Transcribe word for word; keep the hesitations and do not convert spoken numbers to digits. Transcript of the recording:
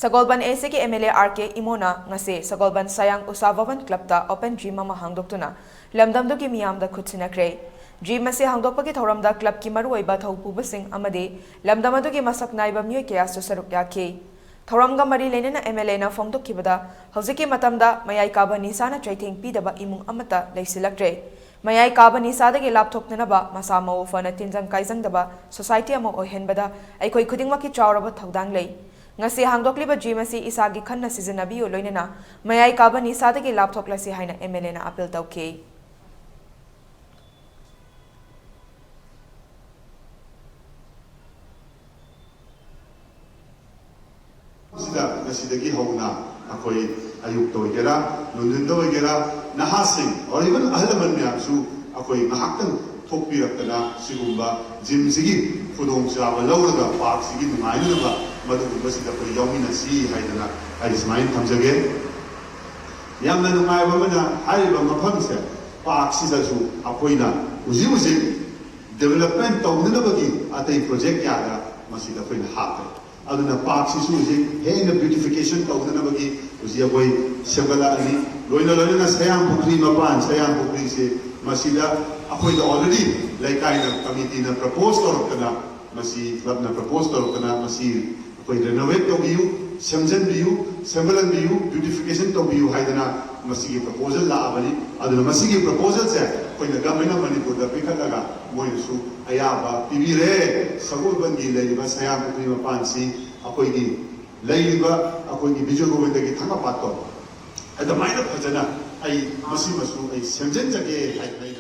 Sagolband ꯑꯦꯁꯤꯒꯤ M L A R ꯀꯦ ꯏꯃꯣꯅ ꯉꯁꯤ ꯁꯒꯣꯜꯕꯟ ꯁꯌꯥꯡ ꯎꯁꯥ ꯚꯕꯟ ꯀ꯭ꯂꯕꯇ open gym ꯑꯃ ꯍꯥꯡꯗꯣꯛꯇꯨꯅ ꯂꯝꯗꯝꯗꯨꯒꯤ ꯃꯤꯌꯥꯝꯗ ꯈꯨꯠꯁꯤꯟꯅꯈ꯭ꯔꯦ꯫ ꯖꯤꯝ ꯑꯁꯤ ꯍꯥꯡꯗꯣꯛꯄꯒꯤ ꯊꯧꯔꯝꯗ ꯀ꯭ꯂꯕꯀꯤ ꯃꯔꯨꯑꯣꯏꯕ ꯊꯧꯄꯨꯕꯁꯤꯡ ꯑꯃꯗꯤ ꯂꯝꯗꯝ ꯑꯗꯨꯒꯤ ꯃꯁꯛ ꯅꯥꯏꯕ ꯃꯤꯑꯣꯏ ꯀꯌꯥꯁꯨ ꯁꯔꯨꯛ ꯌꯥꯈꯤ꯫ ꯊꯧꯔꯝꯒ ꯃꯔꯤ ꯂꯩꯅꯅ ꯑꯦꯝ ꯑꯦꯜ ꯑꯦꯅ ꯐꯣꯡꯗꯣꯛꯈꯤꯕꯗ, ꯍꯧꯖꯤꯛꯀꯤ ꯃꯇꯝꯗ ꯃꯌꯥꯏ ꯀꯥꯕ ꯅꯤꯁꯥꯅ ꯆꯩꯊꯦꯡ ꯄꯤꯗꯕ ꯏꯃꯨꯡ ꯑꯃꯠꯇ ꯂꯩꯁꯤꯜꯂꯛꯇ꯭ꯔꯦ꯫ ꯃꯌꯥꯏ ꯀꯥꯕ ꯅꯤꯁꯥꯗꯒꯤ ꯂꯥꯞꯊꯣꯛꯅꯅꯕ ꯃꯁꯥ ꯃꯎ ꯐꯅ ꯇꯤꯟꯖꯪ ꯀꯥꯏꯖꯪꯗꯕ ꯁꯣꯁꯥꯏꯇꯤ ꯑꯃ ꯑꯣꯏꯍꯟꯕꯗ ꯑꯩꯈꯣꯏ ꯈꯨꯗꯤꯡꯃꯛꯀꯤ ꯆꯥꯎꯔꯕ ꯊꯧꯗꯥꯡ ꯂꯩ꯫ ꯉꯁꯤ ꯍꯥꯡꯗꯣꯛꯂꯤꯕ ꯖꯤꯝ ꯑꯁꯤ ꯏꯁꯥꯒꯤ ꯈꯟꯅ ꯁꯤꯖꯤꯟꯅꯕꯤꯌꯨ, ꯂꯣꯏꯅꯅ ꯃꯌꯥꯏ ꯀꯥꯕ ꯅꯤꯁꯥꯗꯒꯤ ꯂꯥꯞꯊꯣꯛꯂꯁꯤ ꯍꯥꯏꯅ ꯑꯦꯝ ꯑꯦꯜ ꯑꯦꯅ ꯑꯥꯄꯤꯜ ꯇꯧꯈꯤ꯫ ꯁꯤꯗ ꯉꯁꯤꯗꯒꯤ ꯍꯧꯅ ꯑꯩꯈꯣꯏ ꯑꯌꯨꯛꯇ ꯑꯣꯏꯒꯦꯔꯥ, ꯅꯨꯡꯊꯤꯟꯗ ꯑꯣꯏꯒꯦꯔꯥ, ꯅꯍꯥꯁꯤꯡ, or even ꯑꯍꯜ ꯂꯃꯟ ꯃꯌꯥꯝꯁꯨ ꯑꯩꯈꯣꯏ ꯉꯥꯏꯍꯥꯛꯇꯪ ꯊꯣꯛꯄꯤꯔꯛꯇꯅ ꯁꯤꯒꯨꯝꯕ ꯖꯤꯝꯁꯤꯒꯤ ꯈꯨꯗꯣꯡꯆꯥꯕ ꯂꯧꯔꯒ ꯄꯥꯔꯛꯁꯤꯒꯤ ꯅꯨꯡꯉꯥꯏꯅꯅꯕ ꯃꯗꯨꯒꯨꯝꯕꯁꯤꯗ ꯑꯩꯈꯣꯏ ꯌꯥꯎꯃꯤꯟꯅꯁꯤ ꯍꯥꯏꯗꯅ ꯑꯩ ꯁꯨꯃꯥꯏꯅ ꯊꯝꯖꯒꯦ꯫ ꯌꯥꯝꯅ ꯅꯨꯡꯉꯥꯏꯕ ꯑꯃꯅ, ꯍꯥꯏꯔꯤꯕ ꯃꯐꯝꯁꯦ, ꯄꯥꯔꯛꯁꯤꯗꯁꯨ ꯑꯩꯈꯣꯏꯅ ꯍꯧꯖꯤꯛ ꯍꯧꯖꯤꯛ ꯗꯤꯕꯂꯞꯃꯦꯟ ꯇꯧꯅꯅꯕꯒꯤ ꯑꯇꯩ ꯄ꯭ꯔꯣꯖꯦꯛ ꯀꯌꯥꯗ ꯃꯁꯤꯗ ꯑꯩꯈꯣꯏꯅ ꯍꯥꯞꯄꯦ꯫ ꯑꯗꯨꯅ ꯄꯥꯔꯛꯁꯤꯁꯨ ꯍꯧꯖꯤꯛ ꯍꯦꯟꯅ ꯕ꯭ꯌꯨꯇꯤꯐꯤꯀꯦꯁꯟ ꯇꯧꯅꯅꯕꯒꯤ ꯍꯧꯖꯤꯛ ꯑꯩꯈꯣꯏ ꯁꯦꯝꯒꯠꯂꯛꯑꯅꯤ꯫ ꯂꯣꯏꯅ ꯂꯣꯏꯅꯅ ꯁꯌꯥꯝ ꯄꯨꯈ꯭ꯔꯤ ꯃꯄꯥꯟ, ꯁꯌꯥꯝ ꯄꯨꯈ꯭ꯔꯤꯁꯦ ꯃꯁꯤꯗ ꯑꯩꯈꯣꯏꯗ already ꯂꯩꯀꯥꯏꯅ, ꯀꯃꯤꯇꯤꯅ ꯄ꯭ꯔꯄꯣꯁ ꯇꯧꯔꯛꯇꯅ, ꯃꯁꯤ ꯀ꯭ꯂꯕꯅ ꯄ꯭ꯔꯄꯣꯁ ꯇꯧꯔꯛꯇꯅ ꯃꯁꯤ ꯑꯩꯈꯣꯏ ꯔꯤꯅꯣꯚꯦꯠ ꯇꯧꯕꯤꯌꯨ, ꯁꯦꯝꯖꯤꯟꯕꯤꯌꯨ, ꯁꯦꯝꯒꯠꯍꯟꯕꯤꯌꯨ, ꯕ꯭ꯌꯨꯇꯤꯐꯤꯀꯦꯁꯟ ꯇꯧꯕꯤꯌꯨ ꯍꯥꯏꯗꯅ ꯃꯁꯤꯒꯤ ꯄ꯭ꯔꯄꯣꯖꯦꯜ ꯂꯥꯛꯑꯕꯅꯤ꯫ ꯑꯗꯨꯅ ꯃꯁꯤꯒꯤ ꯄ꯭ꯔꯄꯣꯖꯦꯜꯁꯦ ꯑꯩꯈꯣꯏꯅ Government of ꯃꯅꯤꯄꯨꯔꯗ ꯄꯤꯈꯠꯂꯒ ꯃꯣꯏꯅꯁꯨ ꯑꯌꯥꯕ ꯄꯤꯕꯤꯔꯦ꯫ ꯁꯒꯣꯜꯕꯟꯒꯤ ꯂꯩꯔꯤꯕ ꯁꯌꯥꯝ ꯄꯨꯈ꯭ꯔꯤ ꯃꯄꯥꯟꯁꯤ ꯑꯩꯈꯣꯏꯒꯤ ꯂꯩꯔꯤꯕ ꯑꯩꯈꯣꯏꯒꯤ ꯕꯤꯖꯣꯏ ꯒꯣꯕꯤꯟꯗꯒꯤ ꯊꯥꯡꯒꯄꯥꯠꯇꯣ ꯑꯗꯨꯃꯥꯏꯅ ꯐꯖꯅ ꯑꯩ ꯃꯁꯤꯃꯁꯨ ꯑꯩ ꯁꯦꯝꯖꯤꯟꯖꯒꯦ ꯍꯥꯏꯗꯅ ꯑꯩ